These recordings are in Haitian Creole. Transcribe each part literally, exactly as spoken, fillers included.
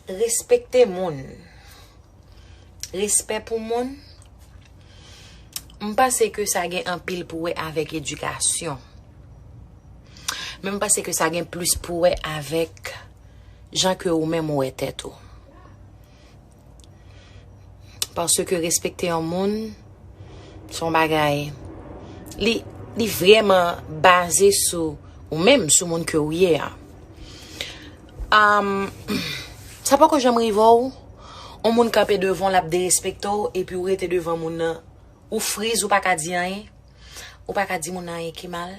Respekte moun. Respè pou moun. M panse ke sa gen anpil pou wè avèk edikasyon. Men m panse ke sa gen plis pou wè avèk jan ke ou menm ou wè tèt ou. Paske respekte yon moun, se yon bagay, li, li vrèman baze sou ou menm, sou moun ke ou ye a. Am, sa poko janm rive w, yon moun kanpe devan w, l ap derespekte w, epi ou rete devan moun nan, ou friz, ou pa ka di anyen, ou pa ka di moun nan anyen ki mal,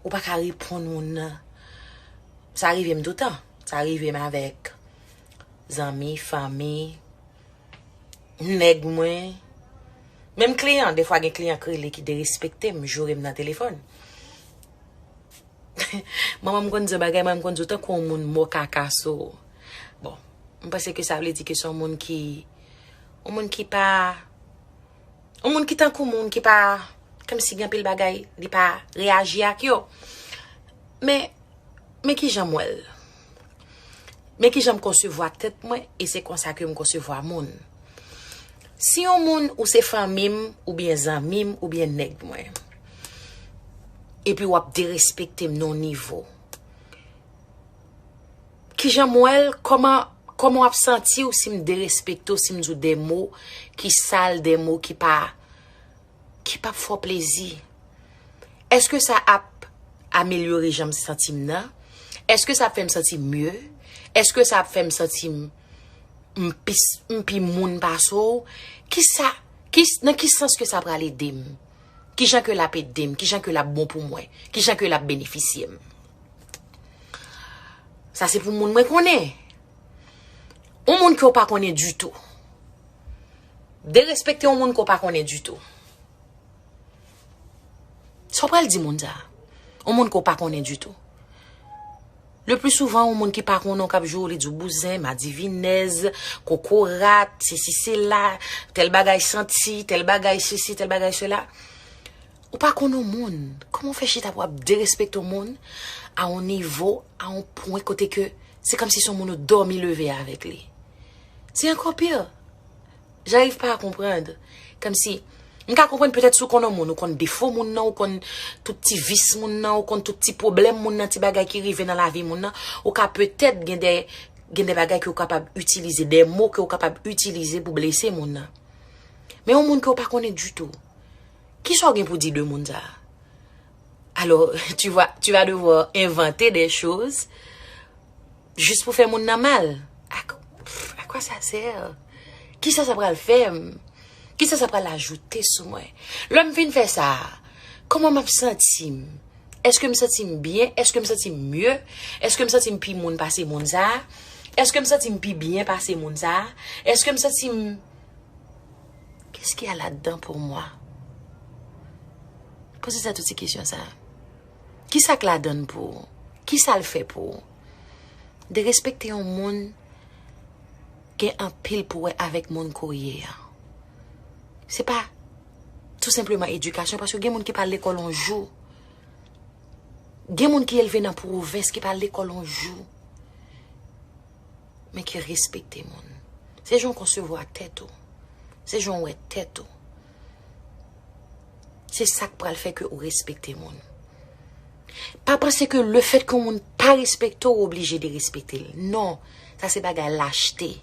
ou pa ka reponn moun nan. Sa rive m toutan. Sa rive m avèk zanmi, fanmi, nèg mwen, menm kliyan. Defwa gen kliyan k rele ki derespekte m, joure m nan telefòn. Manman m konn di yon bagay, manman m konn di w tankou yon moun mò kaka sou ou. Bon, m panse ke sa vle di ke se yon moun ki, yon moun ki pa, yon moun ki tankou moun ki pa, kòmsi gen anpil bagay, li pa reyaji ak yo. Men, men kijan m wè l. Men kijan m konsevwa tèt mwen, e se konsa ke m konsevwa moun. Si yon moun ou se fanmi m, oubyen zanmi m, oubyen nèg mwen, epi w ap derespekte m nan yon nivo, kijan m wè l, kòman, kòman w ap santi w si m derespekte w, si m di w de mo ki sal, de mo ki pa, ki p ap fè w plezi? Èske sa ap amelyore jan m santi m nan? Èske sa ap fè m santi m mye? Èske sa ap fè m santi m, m pi, m pi moun pase w? Kisa, ki, nan ki sans ke sa pral ede m? Kijan ke l ap ede m? Kijan ke l ap bon pou mwen? Kijan ke l ap benefisye m? Sa se pou moun mwen konnen. Yon moun ke w pa konnen ditou. Derespekte yon moun ke w pa konnen ditou. Sa w pral di moun sa? Yon moun ke w pa konnen ditou. Le pli souvan, yon moun ki pa konnen w k ap joure w, li di w bouzen, madivinèz, kokorat, sesi sela, tèl bagay santi, tèl bagay sesi, tèl bagay sela. Ou pa konn yon moun. Kòman w fè chita pou w ap derespekte yon moun a yon nivo, a yon pwen kote ke se kòmsi se yon moun ou dòmi leve avèk li? Se ankò pi. J'arrive pas à comprendre. Kòmsi, m ka konprann petèt si w konn yon moun, ou konn defo moun nan, ou konn tout ti vis moun nan, ou konn tout ti pwoblèm moun nan, ti bagay ki rive nan lavi moun nan, ou ka petèt gen de, gen de bagay ke w kapab itilize, de mo ke w kapab itilize pou blese moun nan. Men yon moun ke w pa konnen ditou, kisa w gen pou di de moun sa a? Alors, tu vas, tu vas devoir inventer des choses juste pou fè moun nan mal. À qu-, à quoi ça sert? Kisa sa pral fè m? Kisa sa pral ajoute sou mwen? Lè m fin fè sa, kòman m ap santi m? Èske m santi m byen? Èske m santi m mye? Èske m santi m pi moun pase moun sa a? Èske m santi m pi byen pase moun sa a? Èske m santi m Qu'est-ce qu'il y a là-dedans pour moi? Poze tèt ou ti kesyon sa a. Kisa k ladan l pou ou? Kisa l fè pou ou? Derespekte yon moun gen anpil pou wè avèk moun ke w ye a. Se pa tou senpleman edikasyon, paske gen moun ki pa al lekòl yon jou. Gen moun ki elve nan pwovens ki pa al lekòl yon jou. Men ki respekte moun. Se jan w konsevwa tèt ou. Se jan w wè tèt ou. Se sa k pral fè ke ou respekte moun. Pa panse ke lefètke yon moun pa respekte w, ou oblije derespekte l. Non, sa se bagay lachte.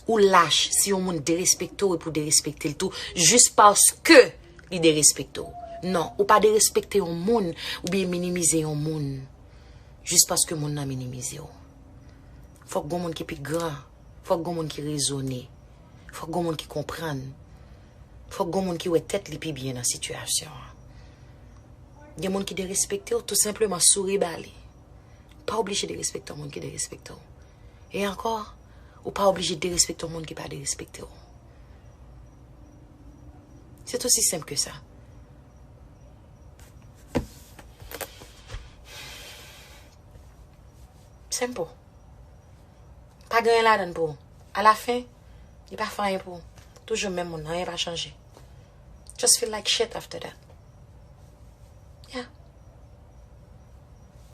Ou lach si yon moun derespekte w epi w derespekte l tou, jis paske li derespekte w. Non, ou pa derespekte yon moun oubyen minimize yon moun jis paske moun nan minimize w. Fòk gon moun ki pi gran, fòk gon moun ki rezone, fòk gon moun ki konprann, fòk gon moun ki wè tèt li pi byen nan sitiyasyon an. Gen moun ki derespekte w, tou senpleman souri ba li. Pa oblije derespekte yon moun ki derespekte w. E ankò, ou pa oblije derespekte yon moun ki pa derespekte w. C'est aussi simple que ça. Simple. Pa gen anyen ladan l pou ou. Alafen, li pa fè anyen pou ou. Toujou menm moun nan, anyen pa chanje. Just feel like shit after that.